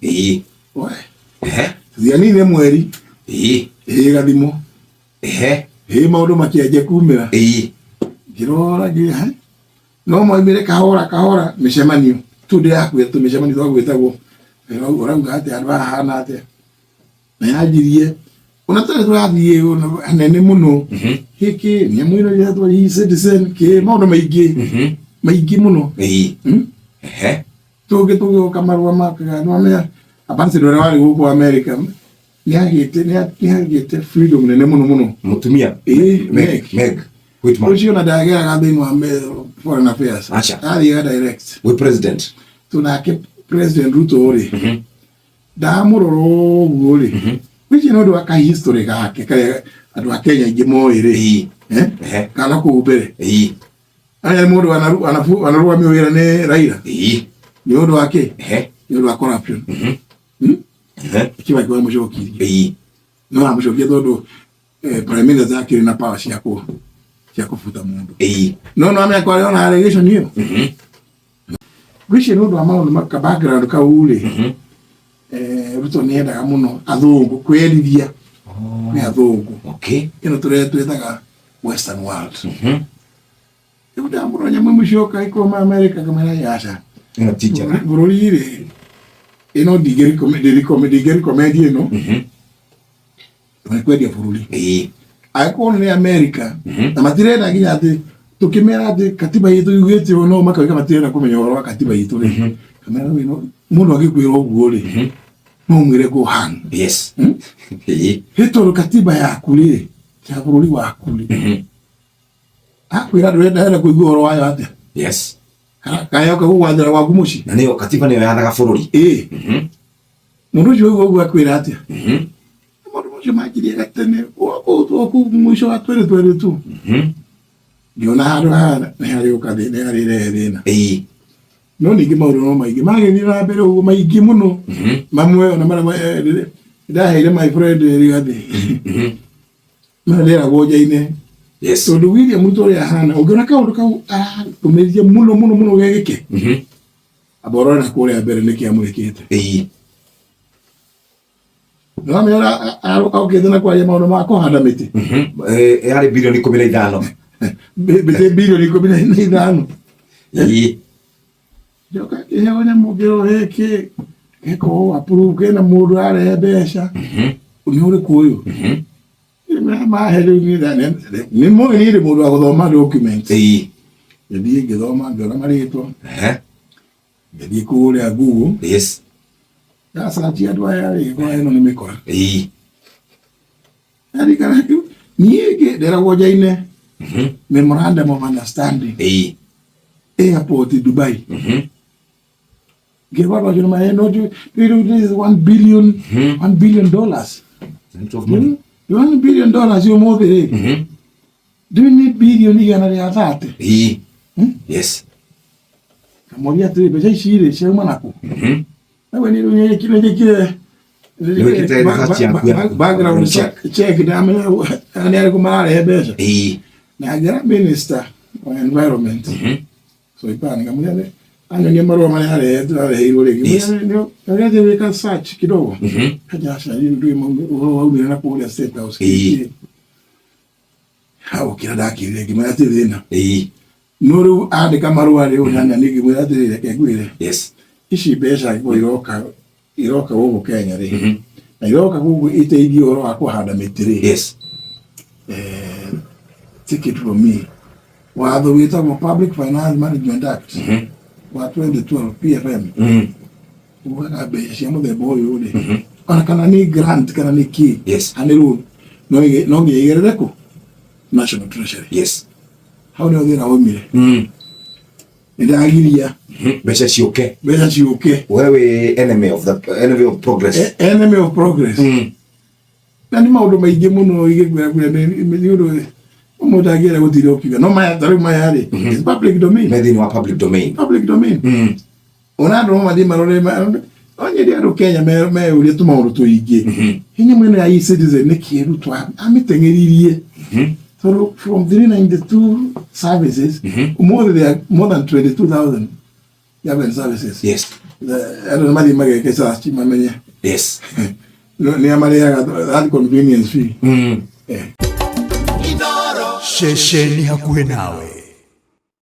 We, Ehe. Tũtianinire mweri. Ĩĩ gathimũ. Ĩĩ maũndũ makĩanjia kumĩra. Ngĩrora ngĩha no moimire kahora kahora mĩcemanio tu ndĩrakwĩra tũmĩcemanio twa gwĩtagwo ũrauga atĩa handũ haha hana atĩa na yanjirie ona tũrĩ tũrathiĩ ona hanene mũno. Gĩkĩ nyamũ ĩno ĩretwo e-citizen kĩ maũndũ maingĩ maingĩ mũno. Ehe. Tũngĩ tũgĩũka marũa makaga nĩwamenya ambassador ũrĩa warĩ gũkũ America nĩagĩte freedom nene mũno mũno. Mũtumia. Ĩĩ, Meg. Meg. Meg Whitman. Ũcio ona ndageraga thĩinĩ wa foreign affairs. Aca. Athiaga direct. Gwĩ president. To nake President Ruto rĩ, ndamũrora ũguo rĩ, wĩcie nĩ ũndũ wa ka history gake karĩa andũ a Kenya aingĩ moĩ rĩ. Eh? Kana kũu mbere. Aya nĩ mũndũ wanarũgamio wĩra nĩ Raila. Nĩ ũndũ wa kĩ? Nĩ ũndũ wa corruption. Kibaki wamũcokirie. No amũcokia tondũ prime minister akĩrĩ na power cia kũbuta mũndũ. No no amenya kwarĩ ona allegation ĩyo. Ngwĩciria nĩ ũndũ wa maũndũ ka background kau rĩ, Ruto nĩ endaga mũno athũngũ kwĩyendithia kwĩ athũngũ. Ĩno tũrĩa twĩtaga western world. Rĩu ndamũrora nyamũ ĩmwe cioka ĩkuma America ngamwĩra aca. Ĩno ti njega. Bũrũri rĩ ĩno ndingĩ-recommend ĩno nĩ kwendia bũrũri. Angĩkorwo nĩ America na matirenda nginya atĩ tũkĩmera atĩ katiba itũ yugĩte ũũ no makauga matirenda kũmenya ũhoro wa katiba itũ rĩ, kamera ĩno mũndũ angĩkwĩra ũguo rĩ no ũmwĩre go hang. Hĩ tondũ katiba yaku rĩ ya bũrũri waku rĩ akwĩra ndũrenda kũigua ũhoro wayo atĩa? Kayoka gũgwathĩra gwaku mũciĩ. Na nĩyo katiba nĩyo yathaga bũrũri. Ĩĩ. Mũndũ ũcio ũguo ũguo akwĩra atĩa? Maũndũ macio manjirie gatene kũu mũico wa 2022. Ngĩona handũ haha nĩ harĩũka thĩna, nĩ harĩrehe thĩna. No ningĩ maũndũ no maingĩ magĩthiĩ na mbere ũguo maingĩ mũno. Mamwe ona marĩa ndaheire my friend Rigathi. Mareragwo nja-inĩ. Tondũ William Ruto ũrĩa ahana, ũngĩona kaũndũ kau aratũmĩrithia mũno mũno mũno gegĩke. Amba ũrore na kũrĩa mbere nĩkĩ amwĩkĩte. Nĩwamenya ũrĩa okĩte na kwaria maũndũ ma kũhanda mĩtĩ. Yarĩ bilioni 15. Mĩtĩ bilioni 15. Njoka kĩheo nyamũ ngĩrwo gĩkĩ gĩkorwo approve kĩna mũndũ arehe mbeca. Nĩ ũrĩkũ ũyũ? Mahe rĩu nĩ mũĩ niĩ ndĩ mũndũ wa gũthoma documents. Ngĩthiĩ ngĩthoma ngĩona marĩtwa. Ngĩthiĩ kũrĩa Google. Ndacaria andũ aya rĩ, ngona ĩno nĩ mĩkora. Ndarikana kĩu niĩ nderagwo njaine memorandum of understanding. Airport Dubai. Ngĩrwo andũ acio nĩ mahe no rĩu this is 1 billion, $1 billion. Lot of money. $1 billion ũmũthĩ rĩ. Ndũĩ nĩ bilioni 130. Kamũria atĩrĩ mbeca ici rĩ ciauma nakũ? Nawe nĩ njĩkire Nĩwĩkĩte research yaku ya background check. Check ndamenya nĩ arĩkũ mararehe mbeca. Na ngĩra minister wa environment Soipan ngamwĩra nĩ anyonia marũa marĩa arehetwo areheirwo rĩngĩ. Nĩathiĩ gwĩka search kidogo. Kaja aca ndũĩ ũhoro waumire na kũrĩa State House. Hau kĩrĩa ndakĩrire ngĩmwĩra ti thĩna. No rĩu andĩka marũa rĩu nanya ngĩmwĩra atĩrĩrĩ reke ngwĩre. Ici mbeca angĩkorwo iroka gũkũ Kenya rĩ na iroka gũkũ iteithie ũhoro wa kũhanda mĩtĩ rĩ. Take it from me. Watho wĩtagwo Public Finance Management Act wa 2012 PFM ugaga mbeca cia mũthemba ũyũ rĩ ona kana nĩ grant kana nĩ kĩ kana nĩ loan no nginya igerere kũ National Treasury. Hau nĩho thĩna waumire. Nĩ ndagiria Mbeca ciũke. Mbeca ciũke. We wĩ enemy of the enemy of progress. Enemy of progress. Na nĩ maũndũ maingĩ mũno ingĩkwĩra kwĩra nĩ ũndũ ũmwe ũtangĩenda gũtinda ũkiuga no maya ta rĩu maya rĩ is public domain. Me thĩinĩ wa public domain. Public domain. Ona andũ no mathiĩ marore no nyende andũ Kenya meyũrie tũmaũndũ tũingĩ. Hinya mwena ya e-citizen nĩ kĩ Ruto amĩteng'eririe tondũ from 392 services ũmũthĩ there are more than 22,000 government services. Andũ nĩ mathiĩ mageke search mamenye nĩ a marĩaga that convenience fee. Ceceni hakuhĩ nawe.